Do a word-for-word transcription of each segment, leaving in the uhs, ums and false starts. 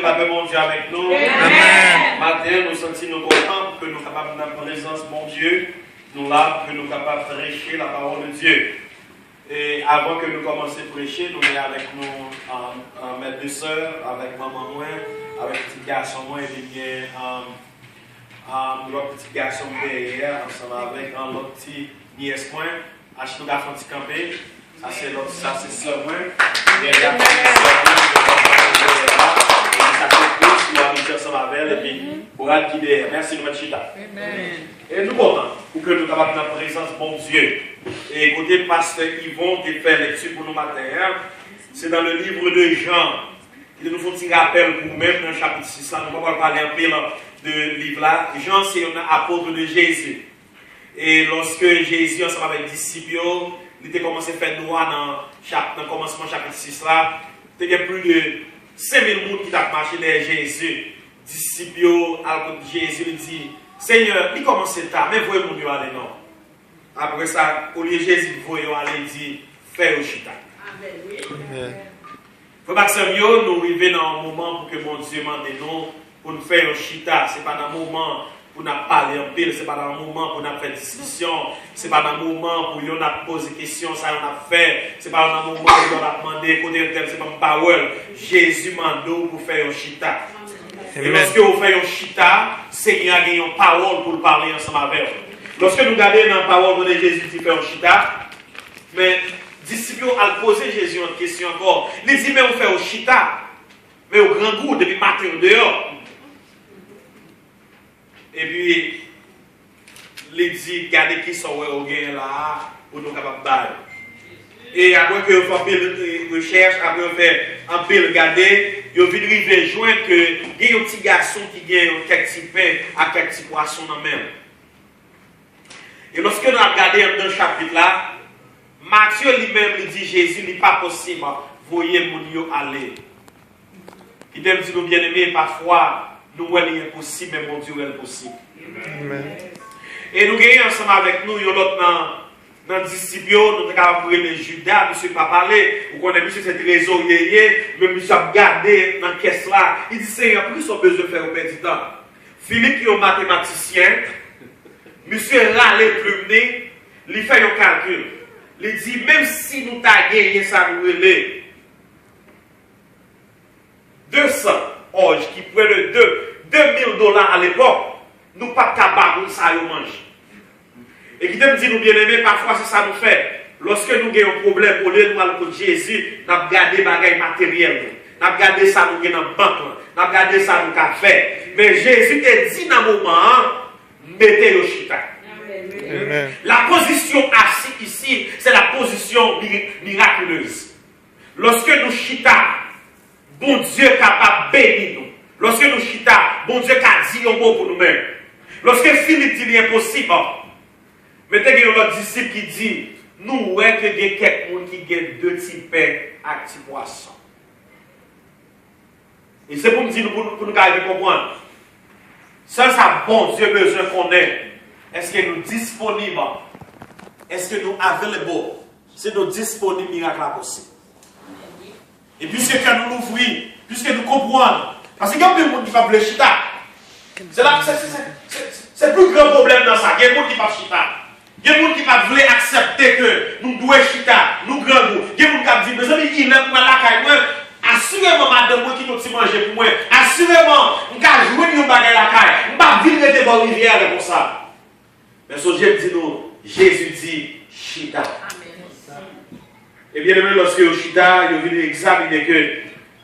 Lapè Bondye avèk nou. Amèn. Maten, nou santi nou kontan pou ke nou kapab nan prezans Bondye. Nou la pou ke nou kapab preche la parole de Dieu. E avan ke nou kòmanse preche, nou gen avèk nou, um, um, mèt de sè, avèk manman mwen, avèk pitit gason mwen, epi gen, um, um, lòt pitit gason m dèyè, ansanm avèk, um, lòt ti nyès mwen. Achte nou ka fè yon ti kanpe. Sa se lòt, sa se sè mwen. Dèyè a, se sè mwen, nou pa fè dèyè la. Epi sa se Chris, nou abite ansanm avè l, epi Brad ki dèyè. Mèsi, nou mèt chita. Amen. E nou kontan pou ke nou kapab nan prezans Bondye. E kote pastè Yvon te fè lekti pou nou maten an, se dans le livre de Jean. Kite nou fè yon ti rapèl pou ou menm nan chapit sis la. Nou pa pral pale anpil de liv la. Jan se yon apot de Jezi. E lòske Jezi ansanm avèk disip yo, li te kòmanse fè dwa nan chap-, nan kòmansman chapit sis la, te gen plis de senk mil moun ki t ap mache dèyè Jezi. Disip yo al kot Jezi, li di, Senyè, li kòmanse ta, men voye moun yo ale non. Apre sa, olye Jezi voye yo ale, li di, fè yo chita. Amèn. Frè m ak sè m yo, nou rive nan yon moman pou ke Bondye mande nou pou n fè yon chita. Se pa nan moman pou n ap pale anpil, se pa nan moman pou n ap fè diskisyon, se pa nan moman pou yonn ap poze kesyon, sa yonn ap fè, se pa nan moman pou lòt ap mande kote entèl, se pa nan pawòl. Jezi mande w pou fè yon chita. E lòske w fè yon chita, Senyè a gen yon pawòl pou l pale ansanm avè w. Lòske nou gade nan pawòl kote Jezi di fè yon chita, men disip yo al poze Jezi yon kesyon ankò. Li di, men ou fè yo chita, men yo grangou depi maten yo deyò. Epi, li di, gade kisa w wè yo genyen la a pou nou kapab ba yo. E apre ke yo fè anpil, e, rechèch, apre yo fè anpil gade, yo vin rive jwenn ke gen yon ti gason ki gen yon kèk ti pen ak kèk ti pwason nan men l. E lòske nou ap gade anndan chapit la, Matye li menm li di Jezi li pa posib voye moun yo ale. Kite m di nou byeneme, pafwa nou wè li enposib, men Bondye wè l posib. Amen. E nou genyen ansanm avèk nou yon lòt nan, nan disip yo, nou te kapab rele Jida, misye pa pale, ou konnen misye se trezorye ye, men misye ap gade nan kès la, li di, Senyè, poukisa w bezwen fè yo pèdi tan? Filip ki yon matematisyen, misye rale plim li, li fè yon kalkil. Li di, menm si nou ta genyen sa nou rele de san òj, ki prè de de, de mil dola alepòk, nou p ap ka ba moun sa yo manje. E kite m di nou, byeneme, pafwa se sa nou fè. Lòske nou gen yon pwoblèm, olye nou al kot Jezi, n ap gade bagay materyèl nou. N ap gade sa nou gen nan bank lan. N ap gade sa nou ka fè. Men Jezi te di nan moman an, mete yo chita. Amen. La position assis ici, c'est la position mi-, miraculeuse. Lòske nou chita, Bondye kapab beni nou. Lòske nou chita, Bondye ka di yon mo pou nou menm. Lòske Filip di li enposib, men te gen yon lòt disip ki di, nou wè ke gen kèk moun ki gen de ti pen ak ti pwason. E se pou m di nou, pou, pou nou ka rive konprann. Sèl sa Bondye bezwen konnen, èske nou disponib? Èske nou available? Si nou disponib, mirak la posib. E piske kè nou louvri, piske nou konprann. Paske gen anpil moun ki p ap vle chita. Se la, se, se, se, se, se pli gran pwoblèm nan sa. Gen moun ki p ap chita. Gen moun ki pa vle aksepte ke nou dwe chita, nou grangou. Gen moun k ap di, mezanmi, ilè pou m al lakay mwen, asireman madanm mwen kite yon ti manje pou mwen, asireman m ka jwenn yon bagay lakay, m p ap vin rete bò rivyè a konsa. Men sonje m di nou, Jezi di, chita. E byeneme, lòske yo chita, yo vin egzamine ke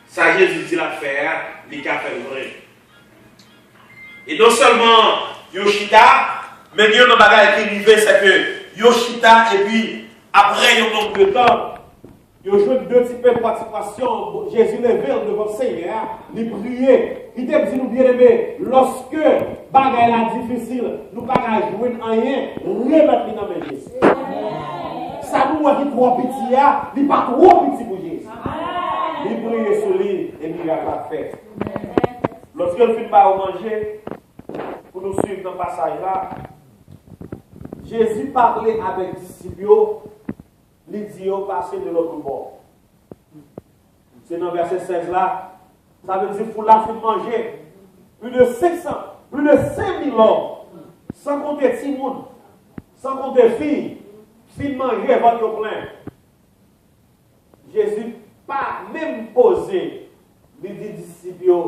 sa Jezi di l ap fè a, li ka fè l vre. E non sèlman yo chita, men gen yon lòt bagay ki rive, se ke yo chita, epi apre yon nonb de tan, yo jwenn de ti pen, twa ti pwason, Jezi leve l devan Senyè a, li priye. Kite m di nou, byeneme, lòske bagay la difisil, nou pa ka jwenn anyen, remèt li nan men Jezi. Sa nou wè ki twò piti a, li pa twò piti pou Jezi. Li priye sou li, e mirak la fèt. Lòske l fin ba yo manje, pou nou swiv nan pasaj la, Jezi pale avèk disip yo, li di yo pase de lòt bò. Se nan vèsè sèz la, Sa vle di foul la fin manje. Plus de cinq cents, plus de cinq mille hommes, san konte timoun, san konte fi, fin manje, vant yo plen. Jezi pa menm poze, li di disip yo,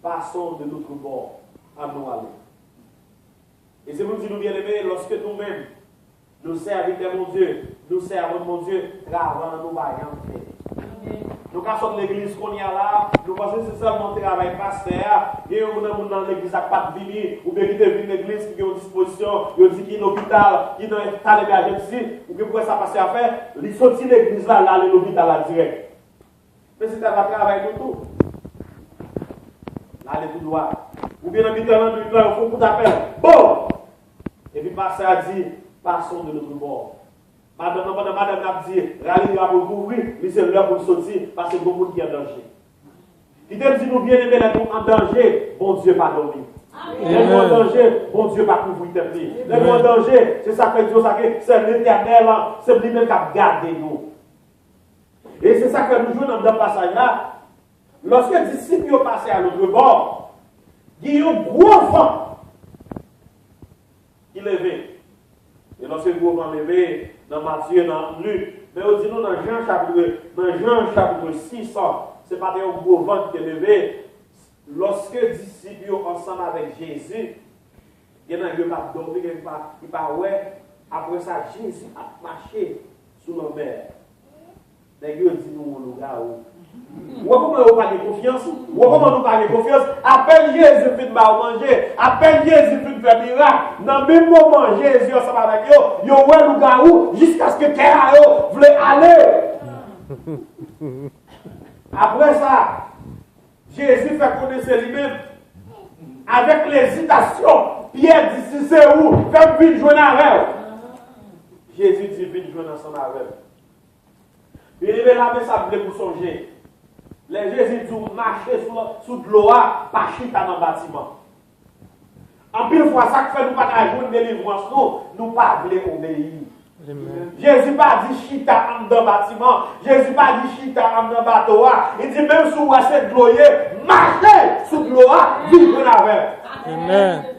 passons de l'autre bord, ann nou ale. E se pou m di nou, byeneme, lòske nou menm, nou sèvitè Bondye, nou sèvant Bondye, travay an nou pa janm fini. Nou ka sot legliz kounye a la, nou panse se sèlman travay pastè a, gen yon nan moun nan legliz la k pa t vini, oubyen ki te vin legliz, ki gen yon dispozisyon, yo di ki lopital, ki nan eta lemerjansi, ou gen pou wè sa pastè a fè, li soti legliz la, l ale lopital la dirèk. Men se ta va travay nou tou. L ale tou dwa. Oubyen nan mitan lannwit lan, yo fè yon kout apèl. Bon! Epi pastè a di, passons de l'autre bord. Madanm nan, pandan madanm nan ap di, rale drap pou l kouvri, li se lè pou l soti, paske gon moun ki an danje. Kite m di nou, byeneme, lè nou an danje, Bondye pa dòmi. Lè nou an danje, Bondye pa kouvri tèt li. Lè nou an danje, se sa k fè di yo sa ke se Letènèl, se li menm k ap gade nou. E se sa k fè nou jwenn anndan pasaj la, lòske disip yo pase a lòt bò, gen yon gwo van ki leve. E lòske gwo van leve, nan Matye, nan Lik, men yo di nou nan Jan chapit, nan Jan chapit sis, se pa te yon gwo van ki te leve. Lòske disip yo ansanm avèk Jezi, gen nan yo k ap dòmi, gen ki pa, ki pa wè. Apre sa, Jezi ap mache sou lanmè. Nèg yo di nou yon lougawou. Ou wè kòman yo pa gen konfyans? Ou wè kòman nou pa gen konfyans? Apèn Jezi fin ba yo manje, apèn Jezi fin fè mirak, nan menm moman Jezi ansanm avèk yo, yo wè lougawou jiskaske kè a yo vle ale. Apre sa, Jezi fè konnen se li menm. Avèk lezitasyon, Pyè di, "Si se ou, fè m vin jwenn avè w." Jezi di, "Vin jwenn ansanm avè m." Byeneme, la men sa m vle pou sonje. Lè Jezi di w mache sou, sou dlo a, pa chita nan batiman. Anpil fwa, sa k fè nou pa ka jwenn delivrans nou, nou pa vle obeyi. Jezi pa di chita anndan batiman. Jezi pa di chita anndan bato a. Li di menm si w wè se dlo ye, mache sou dlo a, vin jwenn avè m.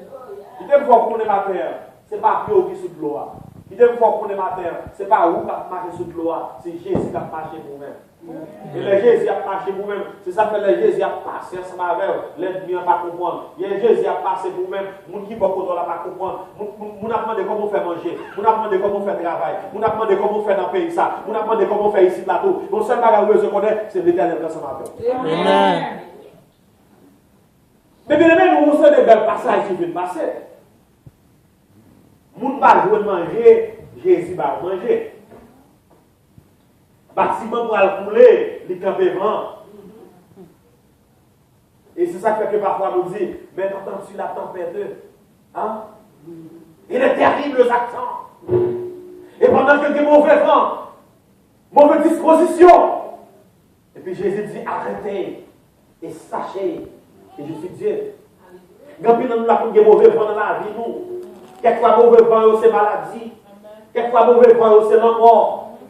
Kite m fè w konnen maten an, se pa pye w ki sou dlo a. Kite m fè w konnen maten an, se pa ou k ap mache sou dlo a, se Jezi k ap mache pou ou menm. E lè Jezi ap mache pou ou menm, se sa k fè lè Jezi ap pase ansanm avè w, lènmi an pa konprann. Lè Jezi ap pase pou ou menm, moun ki bò kote w la pa konprann. Moun, moun, moun ap mande kòman w fè manje, moun ap mande kòman w fè travay, moun ap mande kòman w fè nan peyi sa, moun ap mande kòman w fè isit la tou. Yon sèl bagay ou bezwen konnen, se Letènèl k ansanm avè w. Men byeneme, nou, se de bèl pasaj ki vin pase. Moun pa jwenn manje, Jezi ba yo manje. Batiman pral koule, li kanpe van. E se sa k fè ke pafwa nou di, mais qu'entends-tu la tempête? Hein? Et les terribles accents. E pandan ke gen move van, move dispozisyon, epi Jezi di, arrêtez et sachez que je suis Dieu. Gen anpil nan nou la konn gen move van nan lavi nou. Kèk fwa move van yo se maladi. Kèk fwa move van yo se lanmò.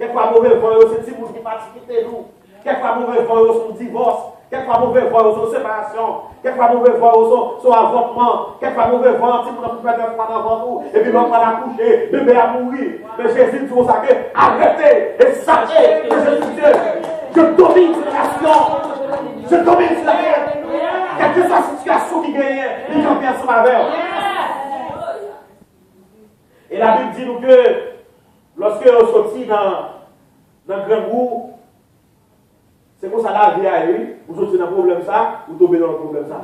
Kèk fwa move van yo se timoun ki pati kite nou. Kèk fwa move van yo se yon divòs. Kèk fwa move van yo se yon separasyon. Kèk fwa move van yo se yon, se yon avòtman. Kèk fwa move van timoun nan pou pèdi enfant nan vant ou. Epi lè w pral akouche, bebe a mouri. Men Jezi di konsa ke, arrêtez et sachez que je suis Dieu. Je domine sur la nation. Je domine sur la terre. Kèlkeswa sitiyasyon ki genyen, li kanpe ansanm avè w. E Labib di nou ke lòske yo soti nan, nan grangou, se konsa lavi a ye, wi. Ou soti nan pwoblèm sa, ou tonbe nan lòt pwoblèm sa.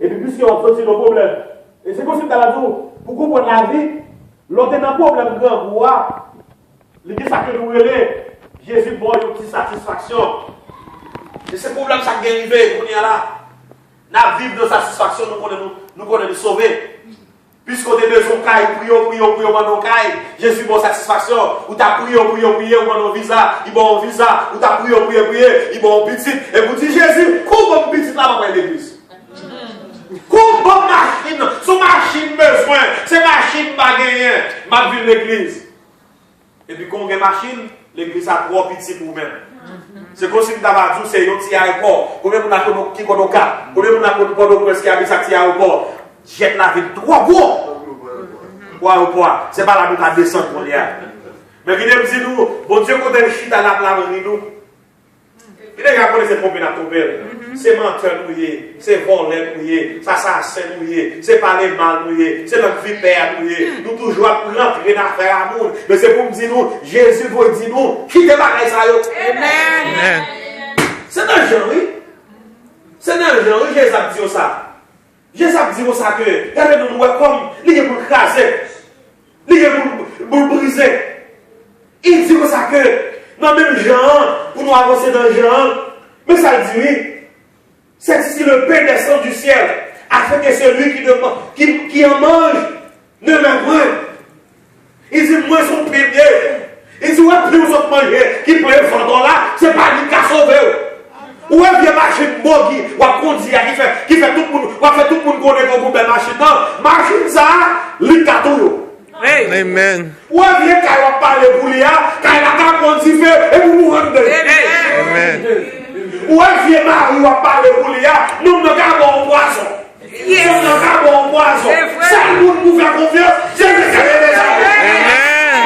Epi piske w ap soti nan pwoblèm, e se konsi m ta la di w, pou konprann lavi, lè w te nan pwoblèm grangou a, li gen sa ke nou rele, Jezi ba w yon ti satisfaksyon. E se pwoblèm sa k gen rive kounye a la. N ap viv nan satisfaksyon, nou konnen nou, nou konnen nou sove. Piske w te bezwen yon kay, ou priye, ou priye, ou priye, ou mande yon kay. Jezi ba w satisfaksyon. Ou t ap priye, ou priye, ou priye, ou mande yon viza, li ba w yon viza. Ou t ap priye, ou priye, priye, li ba w yon pitit. Epi w di, Jezi, kou ban m pitit la, m ap al legliz. Kou ban m machin nan. Se yon machin m bezwen. Se machin m pa genyen. M ap vin legliz. Epi kon w gen machin, Legliz la twò piti pou ou menm. Se kòmsi m ta va di w se yon ti ayewopò. Konbyen moun la konn ki konn Okap? Konbyen moun la konn Pòtoprens ki abite sa ti ayewopò? Jèt la vin twò gwo pou ayewopò a. Se pa la nou ka desann kounye a. Men kite m di nou, Bondye kote l chita la, l ap ri nou. Li deja konnen se twonpe n ap twonpe l. Se mantè nou ye, se vòlè nou ye, se asasen nou ye, se pale mal nou ye, se lang vipè nou ye. Nou toujou ap rantre nan afè a moun. Men se pou m di nou, Jezi dwe di nou, kite bagay sa yo. Amèn. Se nan jan, wi. Se nan jan, wi, Jezi ap di yo sa. Jezi ap di konsa ke, gade nou, nou wè kòm li gen pou l kraze. Li gen pou l, pou l brize. Li di konsa ke, nan menm jan an, pou nou avanse nan jan an, men sa l di, wi. C'est ici le pain descend du ciel, afin que celui qui, demande, qui, qui en mange ne meure point. Li di, mwen se yon pen m ye. Li di, ou wè pen w sot manje, ki plen vant w la, se pa li k ka sove w. Ou wè vye machin bògi w ap kondi a ki fè, ki fè tout moun, w ap fè tout moun konnen ke w gen bèl machin nan. Machin sa a, li k ka touye w. Amen. Ou wè vye kay w ap pale pou li a, kay la ka pran dife, epi w mouri anndan. Amen. Ou wè vye mari w ap pale pou li a, nonm nan ka ba w pwazon. Nonm nan ka ba w pwazon. Sèl moun pou fè konfyans, se Letènèl dèzame.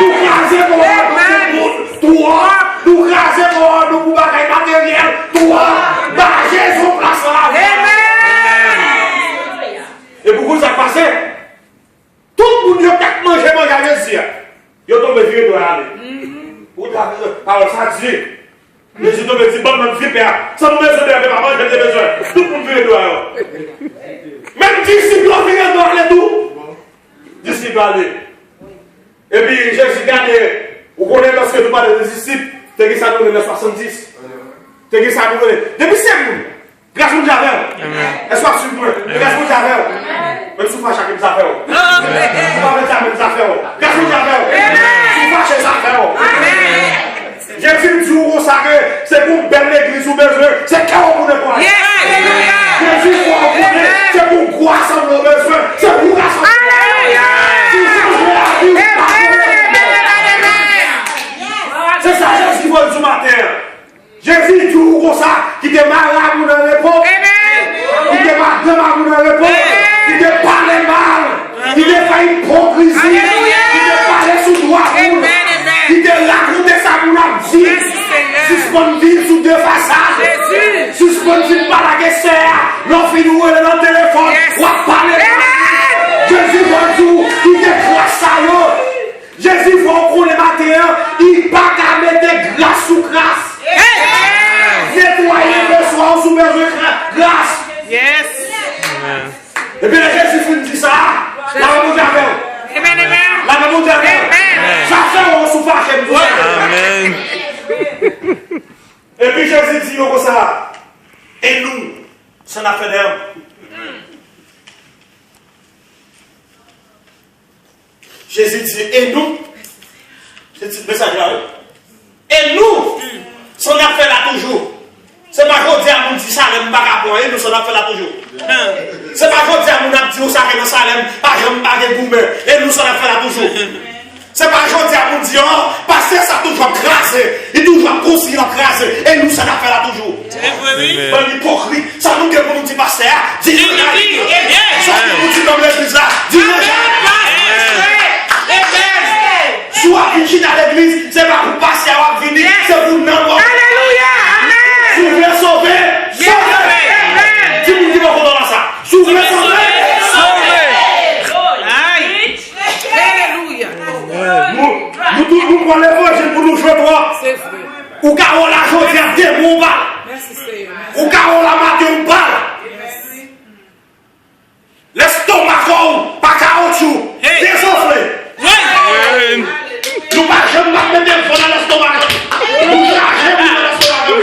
Nou kraze kò a nou pou moun twòp. Nou kraze kò a nou pou bagay materyèl twòp. Ba Jezi yon plas nan lavi. E pou konn sa k pase, tout moun yo k ap manje manje a Jezi a, yo tonbe vire do yo ale. Ou ta, pawòl sa di, Jezi tonbe di bann nan vipè a, sa nou bezwen de a, pa manje m te bezwen. Tout moun vire do yo. Menm disip yo vire do ale tou. Disip yo ale. Epi Jezi gade, ou konnen lòske nou pale de disip, te gen sa nou rele lè swasanndis. Te gen sa nou rele. Depi se moun, gras Bondye avè w. Èske w ap swiv mwen? Gras Bondye avè w. Menm si w fache ak m, sa fè w. Si w pa fè sa menm, sa fè w. Gras Bondye avè w. Si w fache, sa fè w. Jezi di w konsa ke se pou yon bèl legliz ou bezwen, se kè w pou netwaye. Jezi fè w konnen se pou gwo asanble w bezwen, se pou rasanble w. Si w chanje lavi w, pa konnen. Se sa Jezi vle di w maten an. Jezi di w konsa, kite mari a moun an repo, kite madanm a moun an repo, kite pale mal, kite fè ipokrizi, kite pale sou dwa moun, kite rakonte sa moun ap di. Sispann viv sou de fasad. Sispann vin pale ak sè a, lè w fin ou rele nan telefòn, w ap pale mal. Jezi vle di w, kite kras sa yo. Jezi fè w konnen maten an, li pa ka mete gras sou kras. Netwaye beswa w si w bezwen kra-, gras. Epi lè Jezi fin di sa, lapè Bondye avè w. Lapè Bondye avè w. Sa fè w si w fache m di sa. Epi Jezi di yo konsa, et nous, sa n ap fè dèyè m? Jezi di, e nou? Se tit mesaj la, wi. E nou? Sa n ap fè la toujou. Se pa jodi a moun di Salem pa ka bon, e nou sa n ap fè la toujou. Se pa jodi a moun ap di ou sa ke nan Salem, pa janm pa gen goumen, e nou sa n ap fè la toujou. Se pa jodi a moun di, o, pastè sa toujou ap kraze, li toujou ap konsi, l ap kraze, e nou sa n ap fè la toujou. Bann ipokrit, sa nou gen pou nou di pastè a, di l nan legliz. Sa nou gen pou di manm legliz la, di l nan legliz. Si w ap vin chita legliz, se pa pou pastè a w ap vini, se pou nanm w ap. Si w vle sove, sove. Di moun ki bò kote w la sa. Si w vle sove, sove. Nou, nou tout nou pran levanjil pou nou jwe twòp. Ou ka wè w la jodi a, demen w pa la. Ou ka wè w la maten w pa la. Lèstomak ou pa kawotchou, dezonfle. Nou pa janm ap mete van nan lèstomak nou. Nou chaje van nan lèstomak nou.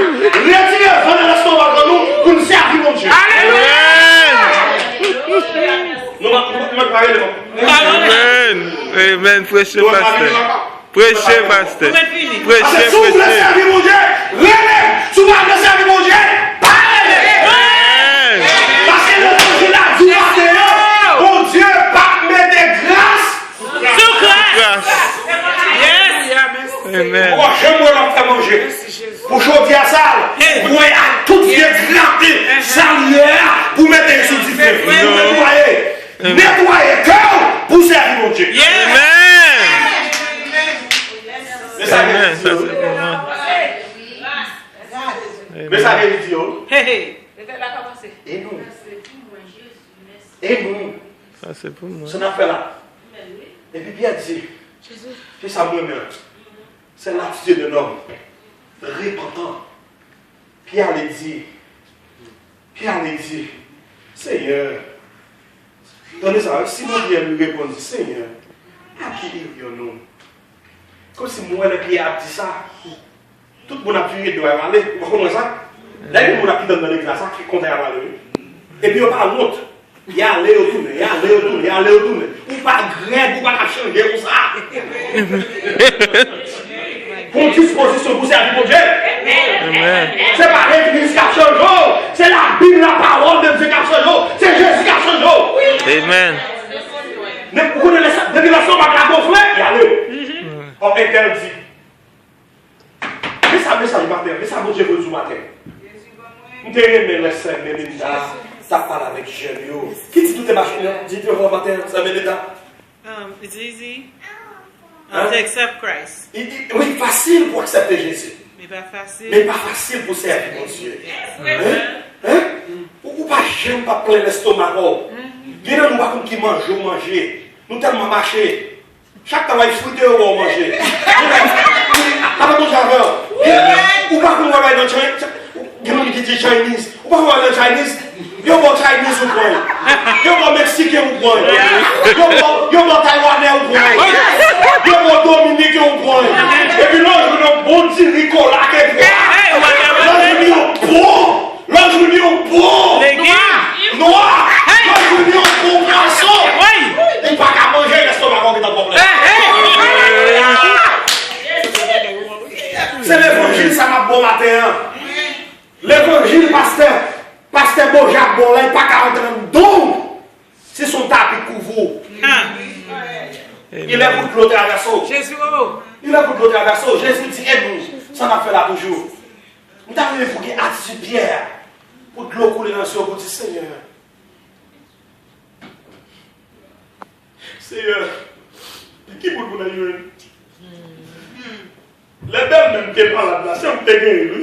Retire van nan lèstomak nou pou n sèvi Bondye. Nou pa, nou pa, nou pa rele non. Amen. Amen. Preche, pastè. Preche, pastè. Preche, preche. Si w vle sèvi Bondye, rele. Si w pa vle sèvi Bondye, pa rele. Paske levanjil la di maten an, Bondye p ap mete gras sou gras. Yes. Ou pa janm wè l ap fè manje. Pou jodi a sa, ou wè ak tout vye graten sal yo a, pou mete yo sou dife. Pou netwaye. Netwaye kè w pou sèvi Bondye. Men sa Bib di yo. Men sa Bib di yo. E nou. E nou. Sa n ap fè la. Epi Pyè di, se sa m renmen an. C'est l'attitude d'un homme repentant. Pyè ale di, Pyè ale di, Senyè, tande sa, Simon Pyè li reponn di, Senyè, à qui irions-nous? Kòmsi m wè lè Pyè ap di sa, tout moun ap vire do yo ale, ou pa konprann sa? Lè gen moun ap pitann nan legliz la, sa ki kontan y ap ale, wi. Epi yo pa wont. Y ale, yo tounen, y ale, yo tounen, y ale, yo tounen. Ou pa grèg, ou pa ka chanje konsa. Pran dispozisyon pou sèvi Bondye. Se pa legliz k ap chanje w, se Labib, la pawòl de Dye k ap chanje w, se Jezi k ap chanje w. Men ou konnen lè sa, depi lè sa w pa ka gonfle, y ale. Ò, entèl di, Men sa mesaj maten an, men sa Bondye voye sou maten an. M te renmen lè sè Melinda t ap pale avèk jèn yo. Ki tit ou te mache, di te fè maten an, sè Melinda? Um, it's easy, um, to accept Christ. Wi, fasil pou aksepte Jezi. Men pa fasil. Men pa fasil pou sèvi Bondye. Hein? Hein? Ou, ou pa janm pa plen lestomak ou. Gen nan nou pa konn ki manje ou manje. Nou tèlman mache. Chak tan w al frite yo ba w manje. Papa manje avè w. Ou pa konn wè bagay nan Chinese. Gen moun ki di Chinese. Ou pa konn wè nan Chinese. Yo ba w Chinese ou pran. Yo ba w Meksiken ou pran. Yo ba w, yo ba w Taywanè ou pran. Yo ba w Dominiken ou pran. Epi lè w jwenn yon bon diri kola ke pwa. Lè w jwenn yon bon Lè w jwenn yon bon nwa, lè w jwenn yon bon pwason, li pa ka manje, lestomak ou gentan pwoblèm. Se levanjil sa m ap ba w maten an. Levanjil pastè, pastè Boja ap ba w la, li pa ka antre anndan w. Si se yon tapi k kouvri w. Il est pour de l'eau traverse. Il est pour de l'eau traverse. Jezi di, e nou, sa n ap fè la toujou. M ta renmen pou gen atitid Pyè a, pou dlo koule nan zye w, pou di, Senyè, Senyè, ki bout pou nan jwenn? Lè bèlmè m te malad la, se ou k te genyen l, wi.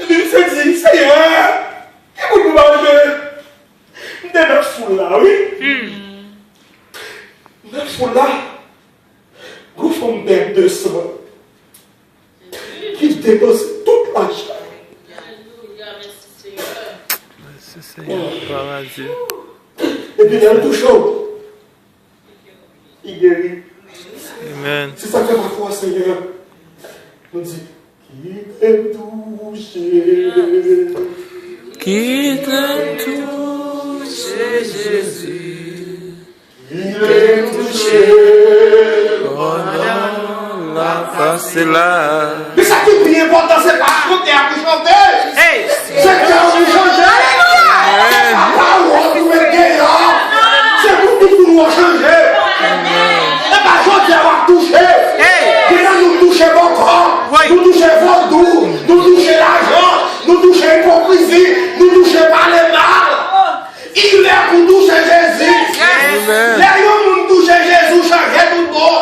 Epi misye di, Senyè, ki bout pou manje? M te nan foul la, wi. M nan foul la. Gon fanm pèd de san ki depanse tout lajan. Mèsi, Senyè. Glwa a Dye. Epi lè l touche w, li geri. Amen. Se sa k fè pafwa, Senyè, nou di, kite m touche. Kite m touche, Jezi. Li te touche pandan l ap pase la. Men sa ki pi enpòtan, se pa chante a pou chante. Se kè w pou chanje. Se pa pawòl pou met deyò. Se pou tout moun w chanje. E pa jodi a w ap touche. Gen nan nou touche bòkò, nou touche vodou, nou touche lajan, nou touche ipokrizi, nou touche pale mal. Il est pou touche Jezi. Lè yon moun touche Jezi, ou chanje tout bon.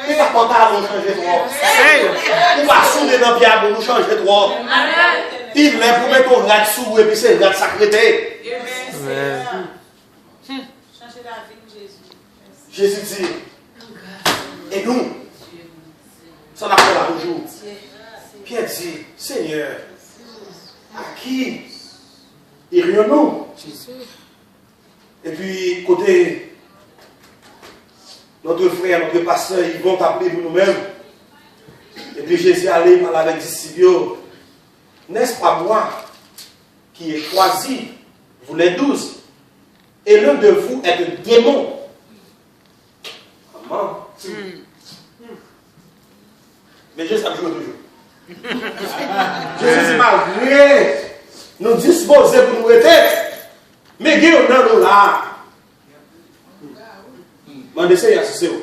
Li pa pantalon chanje twòp. Ou pa soude nan pye a moun, ou chanje twòp. Il est pou mete yon rad sou ou, epi se rad sa k rete. Jezi di, e nou, sa n ap fè la toujou. Pyè di, Senyè, à qui irions-nous? Epi kote notre frère, notre pasteur Yvon t ap li pou nou menm. Epi Jezi ale pale avèk disip yo. N'est-ce pas moi qui ai choisi vous les douze, et l'un de vous est un démon? Manman. Men Jezi ap jwe toujou. Jezi di, malgre nou dispoze pou nou rete, men gen youn nan nou la. Mande Seyè si se ou.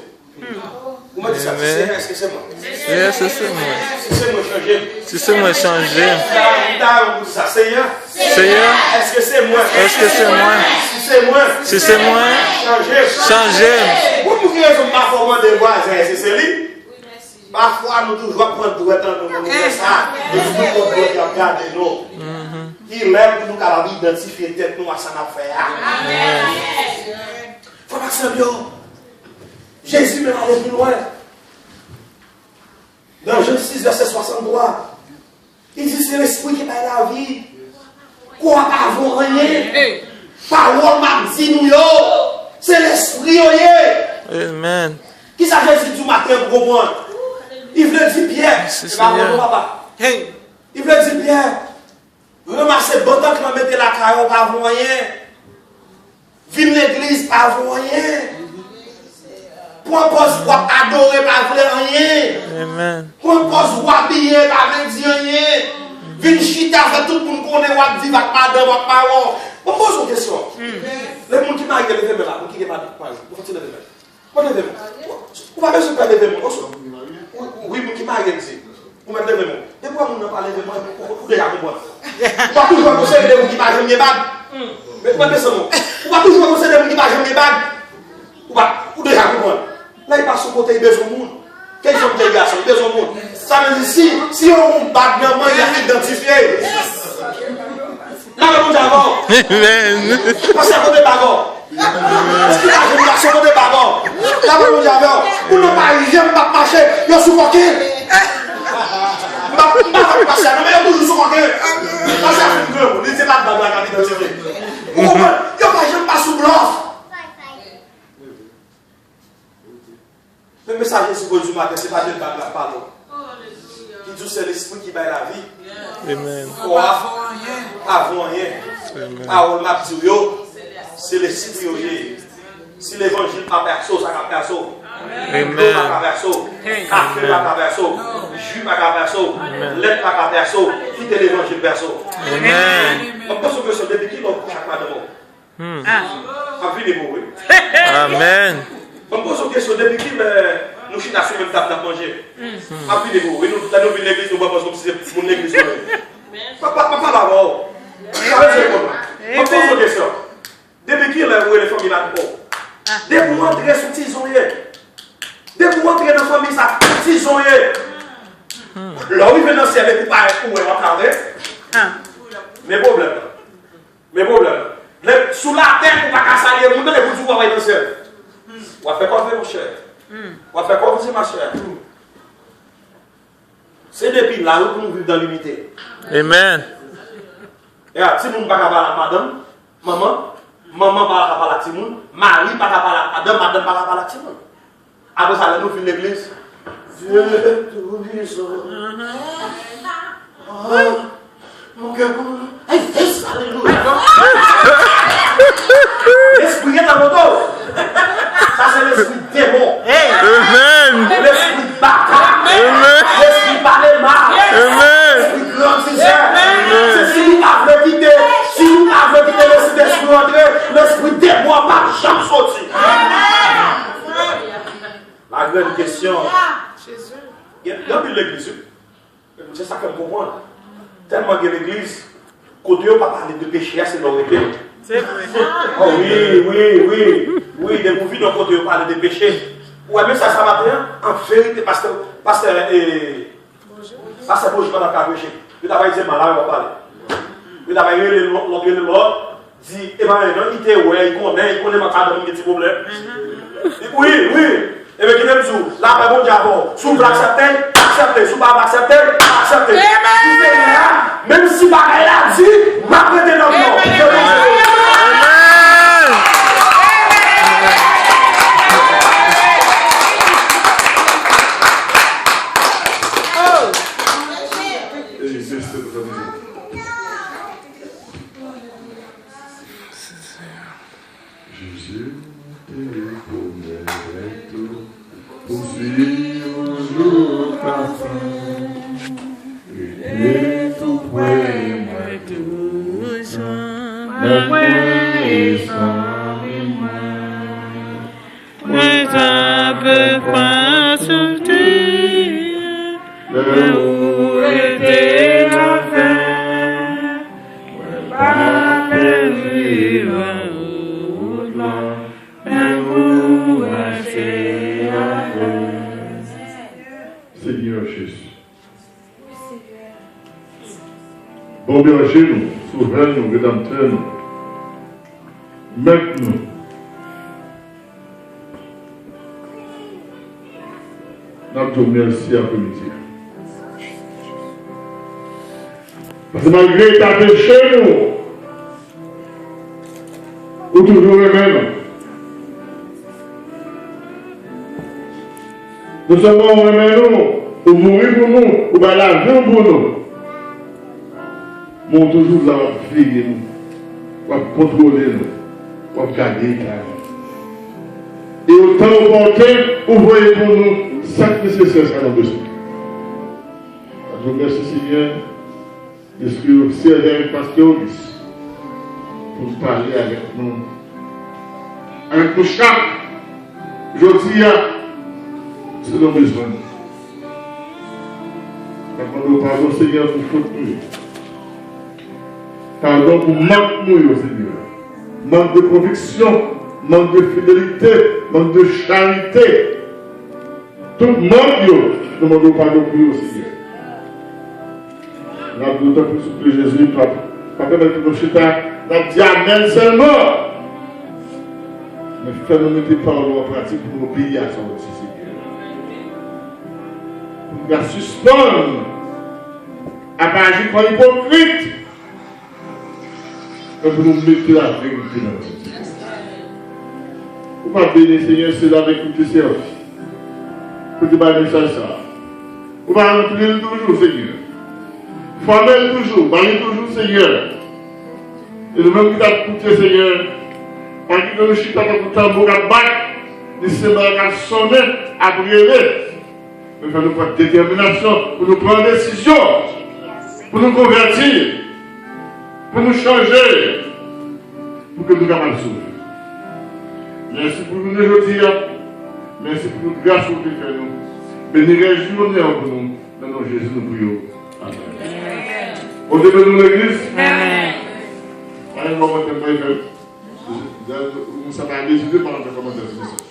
Ou mande sa, Seyè, èske se mwen? Seyè, si se mwen. Si se mwen, chanje m. Si se mwen, chanje m. M ta renmen pou sa, Seyè. Seyè, èske se mwen? Èske se mwen? Si se mwen, si se mwen, chanje m. Chanje m. Bon, pou ki rezon m pa fè w mande vwazen èske se li? Pafwa nou toujou ap pran dwèt an nou pou nou fè sa. Epi nou pran dwèt y ap gade nou. Kilè pou nou kapab idantifye tèt nou a sa n ap fè a? Frè m ak sè m yo, Jezi menm ale pi lwen. Nan Jan sis, vèsè swasanntwa, li di, se Lespri ki bay lavi. Kò a pa vo anyen. Pawòl m ap di nou yo, se lespri yo ye. Amen. Kisa Jezi di w maten an pou konprann? Li vle di Pyè, se pa bon, papa. Li vle di Pyè, ranmase bantank lan mete lakay ou, pa vo anyen. Vin legliz pa vo anyen. Pran pòz w ap adore pa vle anyen. Amen. Pran pòz w abiye pa vle di anyen. Vin chita fè tout moun konnen w ap viv ak madanm w ak mari w. Bon, poze yon kesyon. Lè moun ki marye leve men la, moun ki gen mari, mari, nou fè ti leve men. Ou leve men. Ou pa bezwen pè leve men, oswa. Wi, moun ki marye m di. Ou mèt leve men. Depi w wè moun nan pa leve men, ou, ou deja konprann. Ou pa toujou wè gon seri de moun ki pa janm gen bag. Men, men, men, ou pa toujou wè gon seri de moun ki pa janm gen bag. Ou pa, ou deja konprann. Lè l pase yon kote, li bezwen moun. Ke janm te gason, li bezwen moun. Sa vle di, si, si yon moun bag nan men, y ap idantifye. Lave Bondye avè w. Amen. Pastè, kote bag ou? Èske pa janm pase kote bag ou? Lave Bondye avè w. Moun nan pa janm p ap mache, yo sou koken. M pa, m pa fè pastè, non, men yo toujou sou koken. Pastè a fin granmoun, li se pa bag la k ap idantifye. Ou konprann? Yo pa janm pa sou blòf. Men mesaj Jezi voye jou maten, se pa de bag l ap pale w. Ki di w se lespri ki bay lavi. Amen. Kò a pa vo anyen. Amen. Pawòl m ap di w yo, se lespri yo ye. Si levanjil pa pèse w, sa ka pèse w. Amen. Dlo pa ka pèse w. Kafe pa ka pèse w. Ji pa ka pèse w. Amen. Lèt pa ka pèse w. Kite levanjil pèse w. Amen. M ap poze w kesyon, depi kilè w kouche ak madanm ou? Hmm. M ap vini pou ou, wi. Amen. Ban m poze w kesyon, depi kilè nou chita sou menm tab n ap manje? M ap vini pou ou, wi. Nou, lè nou vin legliz, nou pran pòz kòmsi se moun legliz nou ye. Pa, pa, pa pale avè w. Pa bezwen reponn mwen. M ap poze w kesyon. Depi kilè ou rele fanmi madanm ou? Depi w antre sou tizon ye. Depi w antre nan fanmi sa, tizon ye. Lè w rive nan syèl epi w parèt ou wè w ap kare. Men pwoblèm nan. Men pwoblèm nan. Lè, sou latè, ou pa ka salye moun, tande, pou di w pa al nan syèl. W ap fè kòve, monchè. W ap fè kòve, machè. Se depi la, wi, pou nou viv nan linite. Amen. E a, timoun pa ka pale ak madanm, manman, manman pa ka pale ak timoun, mari pa ka pale ak madanm, madanm pa ka pale ak timoun. Apre sa, lè nou vin legliz, Dye toupisan. Ah, mon kè pou nou. Ay, yes, alelouya. Lespri gentan monte w. Sa se lespri demon. Amen. Lespri baka. Amen. Lespri pale mal. Amen. Lespri grandizè. Amen. Se si nou pa vle kite, si nou pa vle kite lespri, lespri demon an p ap janm soti. La grande question. Gen, gen anpil legliz, wi. Se sa fè m konprann. Tèlman gen legliz, kote yo pa pale de peche a, se la w rete. Se vre. Oh, wi, wi, wi. Wi, depi w vin nan kote yo pale de peche. Ou wè mesaj sa maten an, an verite, pastè, pastè, eh, pastè Boji pa t ap ka preche. Yo ta bay di mal la, yo pa pale. Yo ta bay rele lòt, lòt rele lòt. Di, e pa menm non, li te wè, li konnen, li konnen madanm li gen ti pwoblèm. Wi, wi. Ebyen, kite m di w, lapè Bondye avè w. Si w vle aksepte l, aksepte. Si w pa vle aksepte l, pa aksepte. Amen. Di Senyè a, menm si bagay la di, m ap rete nan non. Amen. Jezi te pwomèt ou pou swiv ou jouk lafen. Li te tou prè mwen, toujou nan kwen zanmi mwen. Pe pa soti, lè ou rete avè, mwen pa pèdi wout la, men ou mache avè. Senyè Jezi. Bon bèje nou, sovè nou, redanmtè nou, mèt nou. N ap di w mèsi apremidi a. Paske malgre eta peche nou, ou toujou renmen nou. Non sèlman ou renmen nou, ou mouri pou nou, ou bay lavi w pou nou. Men w toujou la, w ap veye nou, w ap kontwole nou, w ap gade eta nou. E otan opòten, ou voye pou nou sa k nesesè, sa nou bezwen. N ap di w mèsi, Senyè, deske w sèvi avèk pastè Auguste pou l pale avèk nou, avèk nou chak, jodi a, selon bezwen nou. N ap mande w padon, Senyè, pou fot nou yo. Padon pou mank nou yo, Senyè. Mank de konviksyon, mank de fidelite, mank de charite. Tout mank yo, nou mande w padon pou yo, Senyè. N ap di w tanpri, souple Jezi, pa, pa pèmèt pou nou chita, n ap di amèn sèlman. Men fè nou mete pawòl ou an pratik pou nou obeyi a sa w di, Senyè. Pou nou ka sispann ap aji kòm ipokrit, men pou nou mete laverite nan tèt nou. Ou pa beni, Senyè, sila avèk ou te sèvi, pou te bay mesaj sa a. Ou pa ranpli l toujou, Senyè. Fòme l toujou, ba li toujou, Senyè. E nou menm ki t ap koute, Senyè, pa kite nou chita tankou tanbou k ap bat, ni senbal k ap sonnen, ap rele. Men fè nou pran detèminasyon pou nou pran desizyon, pou nou konvèti, pou nou chanje, pou ke nou kapab sove. Mèsi pou jounen jodi a. Mèsi pou tout gras ou te fè nou. Beni rès jounen an pou nou. Nan non Jezi nou priye w. Amèn. Bondye beni nou, legliz. Amèn. Pa gen kòmantè m pa fè. Moun sa pa dezide pa fè kòmantè sou mesaj.